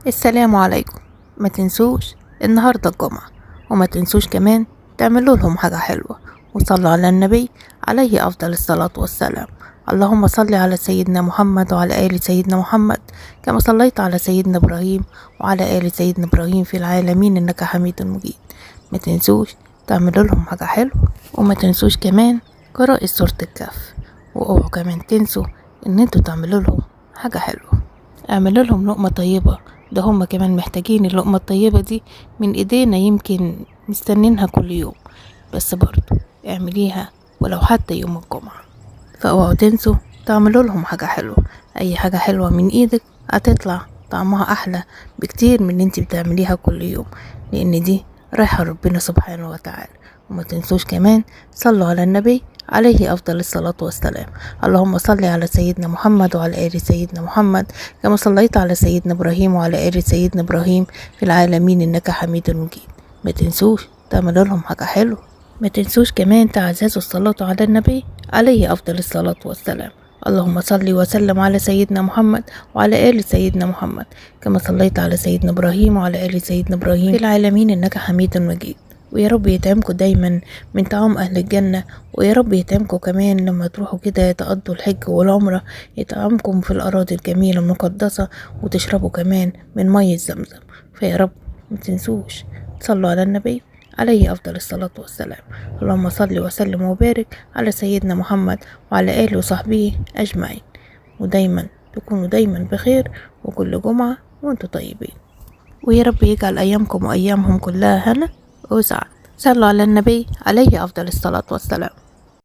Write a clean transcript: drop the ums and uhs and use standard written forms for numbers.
السلام عليكم. ما تنسوش النهاردة الجمعة، وما تنسوش كمان تعملوا لهم حاجة حلوة، وصلوا على النبي عليه أفضل الصلاة والسلام. اللهم صل على سيدنا محمد وعلى آل سيدنا محمد كما صليت على سيدنا إبراهيم وعلى آل سيدنا إبراهيم في العالمين إنك حميد مجيد. ما تنسوش تعملوا لهم حاجة حلوة، وما تنسوش كمان قراءة سورة الكهف، واوعوا كمان تنسوا ان انتوا تعملوا لهم حاجة حلوة. اعملوا لهم لقمة طيبة، ده هم كمان محتاجين اللقمة الطيبة دي من ايدينا، يمكن مستنينها كل يوم، بس برضو اعمليها ولو حتى يوم الجمعة. فاوعوا تنسوا تعملوا لهم حاجة حلوة، اي حاجة حلوة من ايدك هتطلع طعمها احلى بكتير من اللي انت بتعمليها كل يوم، لان دي رايحة ربنا سبحانه وتعالى. وما تنسوش كمان صلوا على النبي عليه أفضل الصلاة والسلام. اللهم صل على سيدنا محمد وعلى آل سيدنا محمد كما صليت على سيدنا إبراهيم وعلى آل سيدنا إبراهيم في العالمين إنك حميد مجيد. ما تنسوش تعملوا لهم حاجة حلوة، ما تنسوش كمان تعززوا الصلاة على النبي عليه أفضل الصلاة والسلام. اللهم صل وسلم على سيدنا محمد وعلى آل سيدنا محمد كما صليت على سيدنا إبراهيم وعلى آل سيدنا إبراهيم في العالمين إنك حميد مجيد. ويا رب يطعمكم دايما من طعام أهل الجنة، ويا رب يطعمكم كمان لما تروحوا كده تقضوا الحج والعمرة، يطعمكم في الأراضي الجميلة المقدسة، وتشربوا كمان من مية زمزم. فيا رب ما تنسوش تصلوا على النبي عليه أفضل الصلاة والسلام. اللهم صل وسلم وبارك على سيدنا محمد وعلى آله وصحبه أجمعين. ودايما تكونوا دايما بخير، وكل جمعة وانتوا طيبين، ويا رب يجعل أيامكم وأيامهم كلها هنا وسعد. صلوا على النبي عليه أفضل الصلاة والسلام.